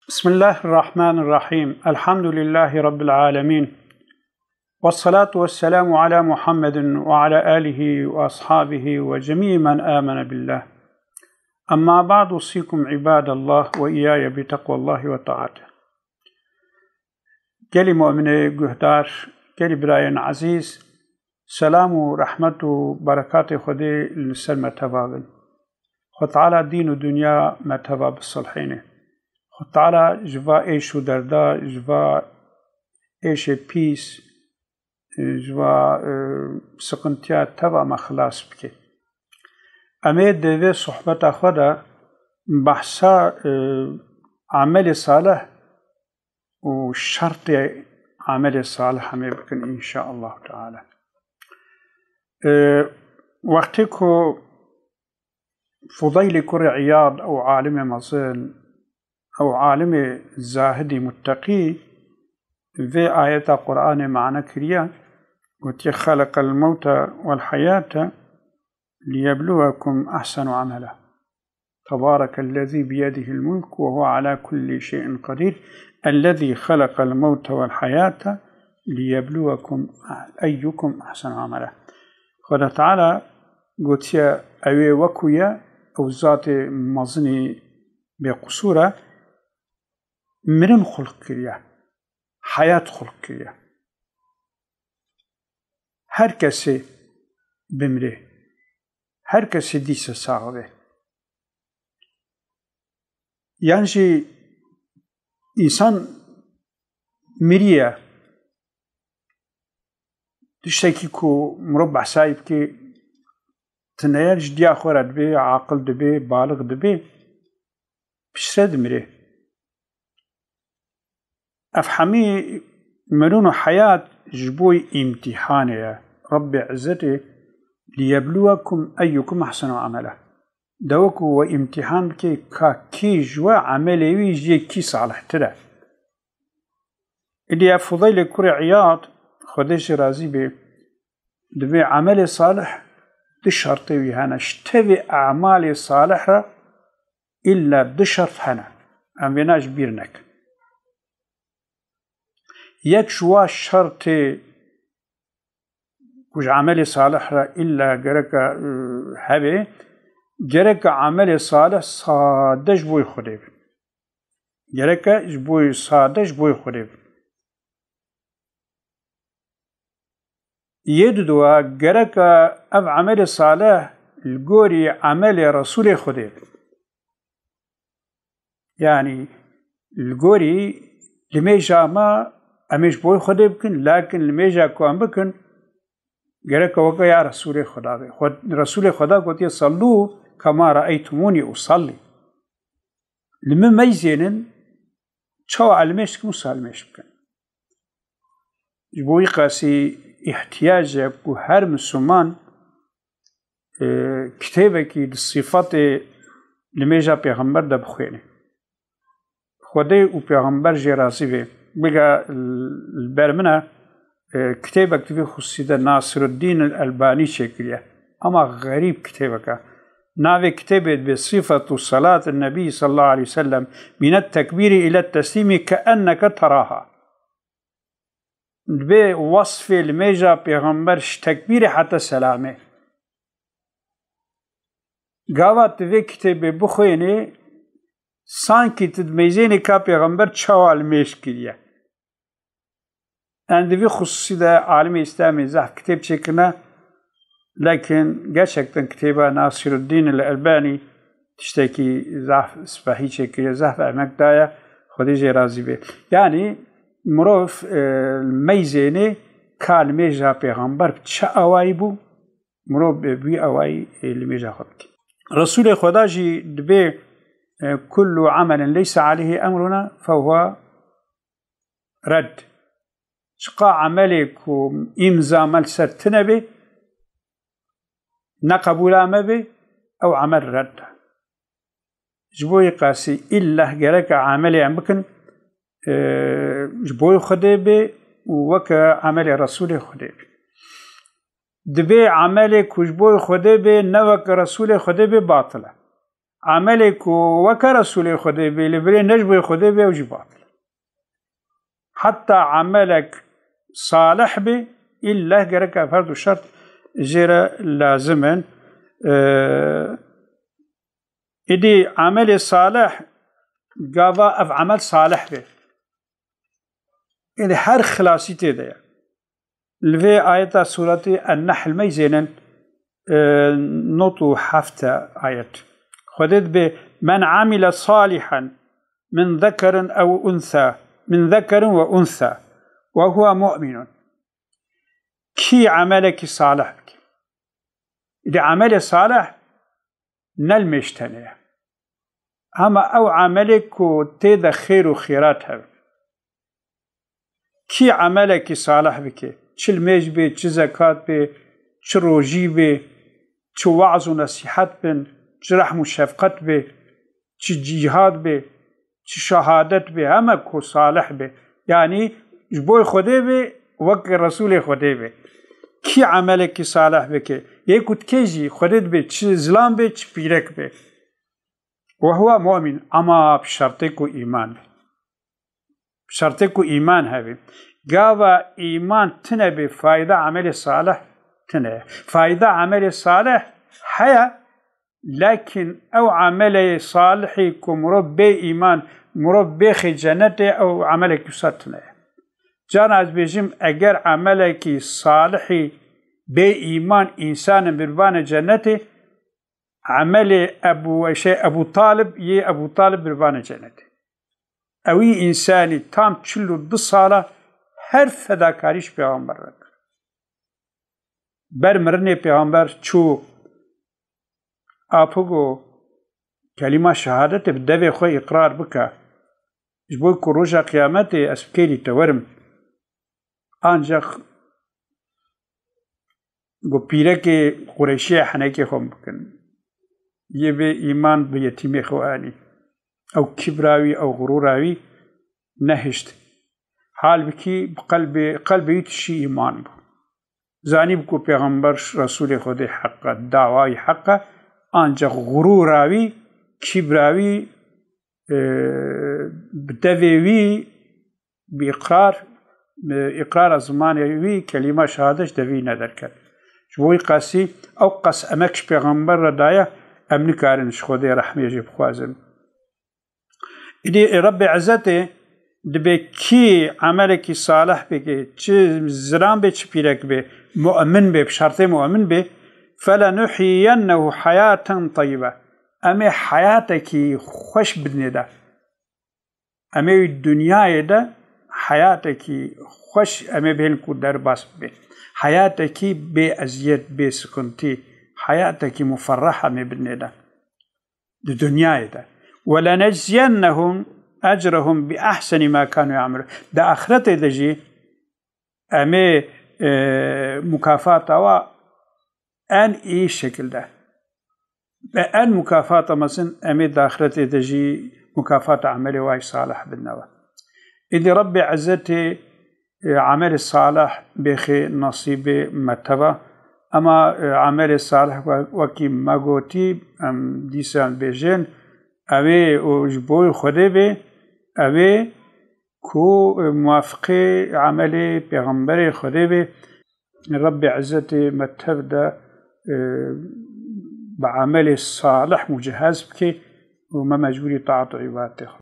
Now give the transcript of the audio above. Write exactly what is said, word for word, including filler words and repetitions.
بسم الله الرحمن الرحيم. الحمد لله رب العالمين. والصلاة والسلام على محمد وعلى آله وأصحابه وجميع من آمن بالله. أما بعد، أوصيكم عباد الله وإياي بتقوى الله وطاعته. Gelî mu'minê guhdar, gelî birayên ezîz, selam û rehmet û berekatê Xwedê li ser me teva bin. Xwe Teala dîn û dinya me teva bisilhêne. Xwe Teala ji va êş û derda, ji va êşê pîs, ji va, e, siqintiya teva me xilas bike. Em ê di vê sohbeta xwe de behsa, e, amelê salih û şertê amelê salih em ê bikin, înşaallah teala. E, wextê ku Fudeylê kurê Îyad, ew alimê mezin, ew alimê zahidî mutteqî, vê ayeta Qur'anê mane kiriye, gotiye: "Xeleqel mewte wel heyate liyebluwekum ahsenu amela. Tebarekellezî biyedihil mulk ve huve ala kulli şeyin qedîr. Ellezî xeleqel mewte wel heyate liyebluwekum eyyukum ahsenu amela." Xweda Teala gotiye, ew ê wekû ye, ew zatê mezinî bêqusûr e, mirin xulq kiriye, heyat xulq kiriye. Her kesê bimrê, her kesê dîse sax be. Yan jî însan miriye, tiştekî ku mirov behsayî bike, tineye ji diya xwe re dibe, aqil dibe, balix dibe, piştre dimire. Ev hemî mirin û heyat ji bo îmtîhanê ye. Rebbê Izzetê, "Liyebluwekum eyyukum ahsenu amela." De wekû we îmtîhan bike ka kî ji we emelê wî ji yê kî salihtir e. Îdî ev Fudeylê kurê Îyad, Xwedê jê razî bê, dibê emelê salih du şertê wî hene. Ji tevê emalê salih re îlla du şert hene. Em vêna ji bîr nekin. Yek ji wa şertê ku ji emelê salih re îlla gereke, e, hebe, gereke emelê salih sade ji bo Xwedê be. Gereke ji bo, sade ji bo Xwedê be. Yê didowa, gereke ev emelê salih li gorî emelê Resûlê Xwedê be. Yanî li gorî limêja me em ê ji bo Xwedê bikin, lakin limêja ku em bikin, gereke weke ya Resûlê Xweda be. Xwe-, Resûlê Xweda gotiye, "Sallû kema reeytumûnî usallî." Li min meyzênin, çawa ez limêj dikim, wisa limêj bikin. Ji bo wî qasî îhtiyac e ku her Misliman, e, kitêbekî di sifetê limêja Pêxember de bixwêne. Xwedê û Pêxember jê razî be. Bige li ber min e, e, kitêbek di vî xusûsî de Nasiruddîn el-Elbanî çêkiriye. Ema xerîb kitêbek e. Navê kitêbê dibe Sifetu Salatin Nebî sallallahu aleyhi ve sellem, minet tekbîrî ilet teslîmî keenneke teraha. Dibê wesfê limêja Pêxember ji tekbîrê heta selamê. Gava tu vê kitêbê bixwênê, sankî tu dimeyzênê ka Pêxember çawa limêj kiriye. Em di vî xusûsî de alimê Îslamê zehf kitêb çêkirine, lekin gerçekten kitêba Nasiruddîn el-Elbanî tiştekî zehf spehî çêkiriye, zehf emek daye, Xwedê jê razî be. Yanî mirov, e, meyzênê ka limêja Pêxember bi çi awayî bû, mirov bi wî awayî, e, limêja xwe bike. Resûlê Xweda jî dibê, e, "Kullu amelin leysa aleyhi emruna fehuve red." Çiqa emelê ku îmza me li ser tine be, ne qebûla me be, ew emel red e. Ji bo wî qasî îlleh gereke emelê em bikin, e, ji bo Xwedê be û weke emelê Resûlê Xwedê be. Dibê emelê ku ji bo Xwedê be, ne weke Resûlê Xwedê be, batil e. Emelê ku weke Resûlê Xwedê bê, li birê ne ji bo Xwedê bê, ew jî batil. Heta emelek salih bê, îlle gerek ev her du şert jê re lazim in. Ee, Îdî emelê salih, gava ev emel salih bê. Îdî her xilasî tê de ye. Li vê ayeta sûretê En-Nehl meyzênin, e, nod û heft ayet. Xwedê dibê, "Men amile salihan min zekerin ew unsa, min zekerin ve unsa, ve huve mu'minun." Kî emelekî salih bike. Îdî emelê salih ne li mêj tenê ye. Hema ew emelê ku tê de xêr û xêrat hebe. Kî emelekî salih bike, çi li mêj bê, çi zekat bê, çi rojî bê, çi weaz û nesîhet bin, çi rehm û şefqet bê, çi cîhad bê, çi şehadet bê, heme ku salih bê. Yanî ji bo Xwedê bê, wek Resûlê Xwedê bê. Kî emelekî salih bike, yê ku dikê jî Xwedê dibê, çi zilam bê, çi pîrek bê. Ve huve mu'min, ama bi şertê ku îman bê. Bi şertê ku îman hebe. Gava îman tine bê, fayda emelê salih tine ye. Fayda emelê salih heye, lakin ew emelê salihî ku mirov bê îman, mirov bêxê cenetê, ew emelekî wisa tine ye. Carna ez bêjim, eger emelekî salihî bê îman însanin birbane cenetê, emelê Ebû, şey, Ebû Talib, yê Ebû Talib birbane cenetê. Ewî însanî tam çil û du sala her fedakarî ji pêxember re kir. Ber mirinê pêxember çû, apik û kelîma şehadetê bi devê xwe îqrar bike. Ji bo ku roja qiyametê ez bi kêlî te werim. Ancaq got, pîrekê Qureyşiye henekê xwe bikin. Yê bê îman bi yetîmê xwe anî. Ew kibra wî, ew xurûra wî nehişt. Halbikî bi qelbê, qelbê wî tişî îman bû. Zanî bû ku pêxember Resûlê Xwedê heq e, dawa wî heq e, ancaq xurûra wî, kibra wî, e, bi devê wî, bi îqrar, bi îqrara zimanê wî kelîma şehadet ji devî nederket. Ji bo wî qasî ew qas emek ji pêxember re daye, em nikarin ji Xwedê rehmê jê bixwazin. Îdî Rebbê Ezzetê dibê kî emelekî salih bike, çi zilam bê, çi pîrek bê, mu'min bê, bi şertê mu'min bê, "Felenuhyiyennehu hayaten teyyibe." Em ê heyatekî xweş bidinê de. Em ê wî dinyayê de heyatekî xweş em ê bihêlin ku derbas bibe. Heyatekî bê eziyet, bê sikintî, heyatekî muferreh em ê bidinê de. Di dinyayê de. "Welenecziyennehum ecrehum bi ahseni ma kanu ya'melun." Di axiretê de jî em ê, e, mukafata wa en iyi şekilde. Bi en mukafata mezin em ê di axiretê de jî mukafata emelê wa yî salih bidine we. Îdî Rebbê Ezzetê, e, emelê salih bêxê nasîbê me teva. Ema, e, emelê salih we-, wekî me gotî, em dîsa bêjin, ew ê û ji bo Xwedê bê, ew ê ku, e, muwafiqê emelê pêxemberê Xwedê bê. Rebbê Ezzetê me tev de, e, bi emelê salih mucehhez bike û me mecbûrî taat û îbadetê xwe.